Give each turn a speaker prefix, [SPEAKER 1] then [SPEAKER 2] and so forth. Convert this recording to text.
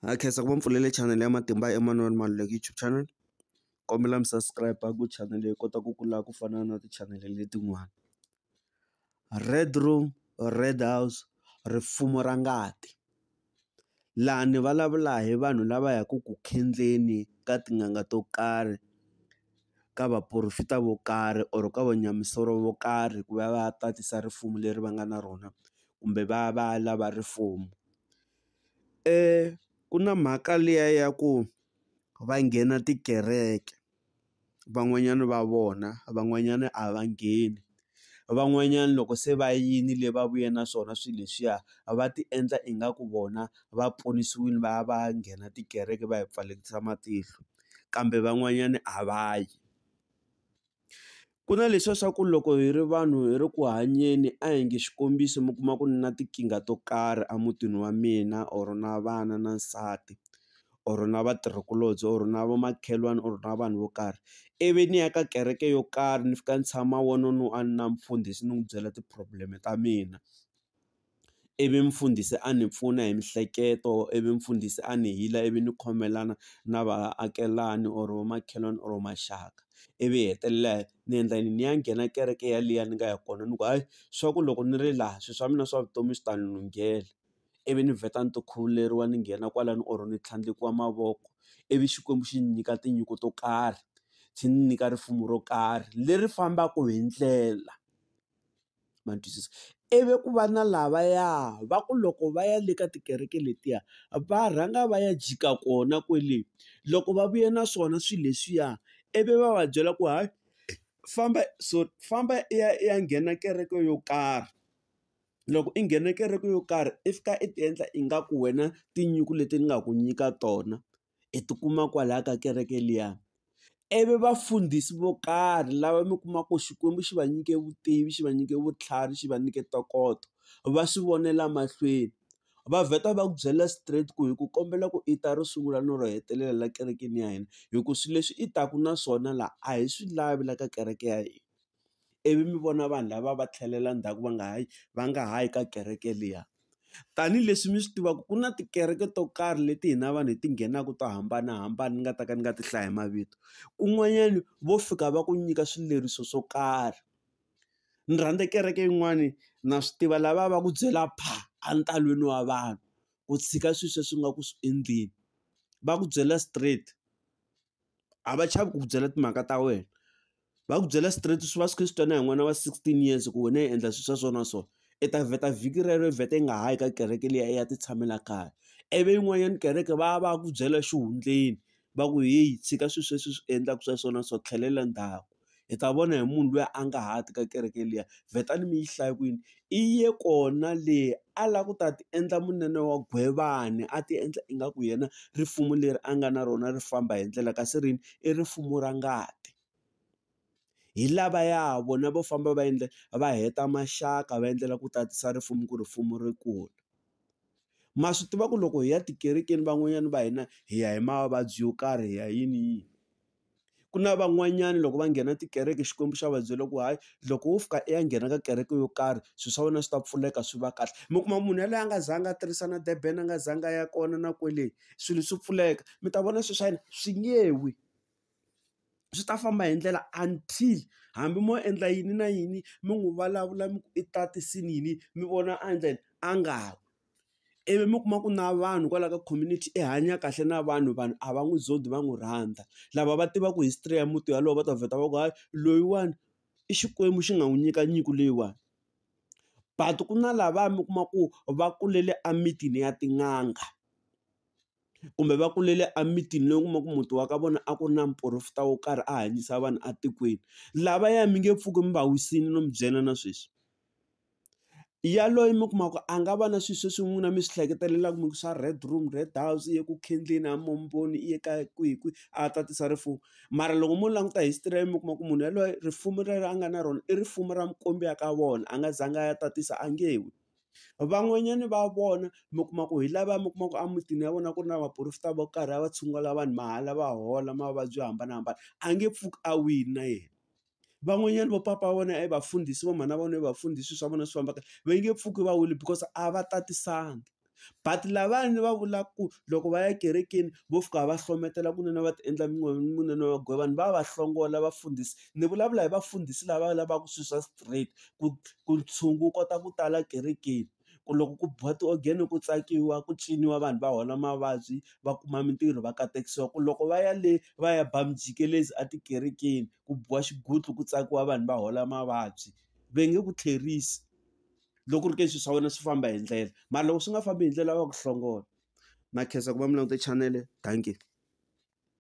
[SPEAKER 1] Ha khensa ku va mi pfulele channel ya Matimba Emmanuel Maluleke YouTube channel. Kombela mi subscribe ku channel yi kota ku kula ku fana na ti-channel letin'wana. Red room, red house, rifumo ra ngati. Laha ni vulavula hi vanhu lava yaka ku khendleni ka tin'anga to karhi, ka vaporofeta vo karhi or ka vanyamisoro vo karhi ku va va ya tatisa rifumo leri va nga na rona kumbe va ya va ya lava rifumo. Ku na mhaka liya ya ku va nghena tikereke van'wanyana va vona van'wanyana a va ngheni van'wanyana loko se va yini le va vuye na swona swilo leswiya va ti endla ingaku vona va ponisiwile va ya va ya nghena tikereke va hi pfalekisa matihlo kambe van'wanyana a va yi. Ku na leswiya swa ku loko hi ri vanhu hi ri ku hanyeni a hi nge xikombiso mi kuma ku ni na tinkingha to karhi emutini wa mina or na vana na nsati or na vatirhikulobye or na vomakhelwani or na vanhu vo karhi ivi ni ya ka kereke yo karhi ni fika ni tshama one on one na mufundhisi ni n'wi byela ti-problem ta mina ivi mufundhisi a ni pfuna hi miehleketo ivi mufundhisi a ni heal-a ivi ni khomelana na vaakelani or vomakhelwani or maxaka ivi hi hetelela ni endla yini ni ya nghena kereke yaliya ni nga ya kona ni ku hayi swa ku loko ni ri laha swilo swa mina swa vutomi swi ta ni lunghela ivi ni vheta ni ti khuvuleriwa ni nghena kwalano or ni tlhandlekiwa mavoko ivi Xikwembu xi ni nyika tinyiko to karhi xi ni nyika rifumo ro karhi leri fambaka hi ndlela ma ni twisisa ivi ku va na lavaya va ku loko va ya le ka tikereke letiya va rhanga va ya jika kona kwele loko va vuya na swona swilo leswiya ivi va va byela ku hayi famba so famba i ya i ya nghena kereke yo karhi loko i nghena kereke yo karhi i fika i ti endla ingaku wena tinyiko leti ni nga ku nyika tona i tikuma kwalaya ka kereke liya ivi vafundhisi vo karhi lava mi kumaka ku Xikwembu xi va nyike vutivi xi va nyike vutlhari xi va nyike ntokoto va swi vonela mahlweni va vheta va ku byela straight ku hi ku kombela ku i ta ro sungula no ro hetelela la kerekeni ya hina hi ku swilo leswi i taka na swona laha a hi swi lavi la ka kereke ya hina ivi mi vona vanhu lava va tlhelela ndzhaku va nga ha yi va nga ha yi ka kereke liya tanihileswi mi swi tivaka ku na tikereke to karhi leti hina vanhu hi ti nghenaka to hambanahambana ni nga ta ka ni nga ti hlayi mavito kun'wanyana vo fika va ku nyika swileriso swo karhi ni rhandza kereke yin'wani na swi tiva lava va ku byela pha entalwini wa vanhu ku tshika swilo sweswi nga ku swi endleni va ku byela straight a va chavi ku ku byela timhaka ta wena va ku byela straight swi va swi kha swi twa na hi n'wana wa 16 years ku wena i endla swilo swa swona so i ta vheta vhiki rero i vheta i nga ha yi ka kereke liya i ya ti tshamela kaya ivi yin'wanyana kereke va va ku byela xihundleni va ku heyi tshika swilo sweswi swi endlaka swa swona so tlhelela ndzhaku hi ta vona hi munhu luya a nga ha ti ka kereke liya vhetani mi yi hlaya kwini i ye kona le a lava ku ta ti endla munene wa gwevani a ti endla ingaku yena rifumo leri a nga na rona ri famba hi ndlela kasi rini i rifumo ra ngati hi lavaya vona vo famba va endla va heta maxaka va endlela ku tatisa rifumo ku rifumo ri kula ma swi tiva ku loko hi ya tikerekeni van'wanyana va hina hi ya hi mavabyi yo karhi hi ya yini yini ku na van'wanyana loko va nghena tikereke Xikwembu xa va byela ku hayi loko wo fika i ya nghena ka kereke yo karhi swilo swa wena swi ta pfuleka swi va kahle mi kuma munhu yaloye a nga zanga a tirhisa na Durban a nga zanga a ya kona na kwele swilo swi pfuleka mi ta vona swilo swa yena swi nge wi swi ta famba hi ndlela until hambi mo endla yini na yini mi n'wi vulavula mi ku i tatisini yini mi vona a endla yini a nga wi ivi mi kuma ku na vanhu kwala ka community i hanya kahle na vanhu vanhu a va n'wi zondhi va n'wi rhandza lava va tivaka history ya muti walowo va ta vheta va ku hayi loyiwani i Xikwembu xi nga n'wi nyika nyiko leyiwani but ku na lava mi kuma ku va kulele emitini ya tin'anga kumbe va kulele emitini lowu kuma ku muti wa ka vona a ku ri na muporofeta wo karhi a hanyisa vanhu etikweni lavaya mi nge pfuki mi va wisile no mi byela na sweswi yaloye mi kuma ku a nga va na swilo sweswi n'wina mi swi hleketelelaka mi ku swa red room red house i ye ku khendleni a momboni i ye ka kwihi kwihi a tatisa rifumo mara loko mo languta history ya mi kuma ku munhu yaloye rifumo rero a nga na rona i rifumo ra mukombi ya ka vona a nga zanga a ya tatisa a nge wi van'wanyana va vona mi kuma ku hi lava mi kuma ku emutini ya vona ku ri na vaporofeta vo karhi va tshungula vanhu mahala va hola mavabyi yo hambanahambana a nge pfuki a wini na yena van'wanyana vo papa vona i vafundhisi vo mhana vona i vafundhisi swa vona swi famba kahle va nge pfuki va wile because a va tatisanga. But lavani va vulaka ku loko va ya ekerekeni vo fika va hlohletela kunene va ti endla munene wa vanhu va va hlongola vafundhisi. Ni vulavula hi vafundhisi lava lavaka swilo swa straight ku ku ntshungu wu kota ku tala ekerekeni. Ku loko ku biwa ti-organ ku tsakiwa ku ciniwa vanhu va hola mavabyi va kuma mintirho va katekisiwa. Ku loko va ya le va ya ba mijikelezi etikerekeni ku biwa xigutlu ku tsakiwa vanhu va hola mavabyi va nge ku tlherisi loko ku ri ke swilo swa wena swi famba hi ndlela mara loko swi nga fambi hi ndlela va ku hlongola. Na khensa ku va mi langute chanele dankie.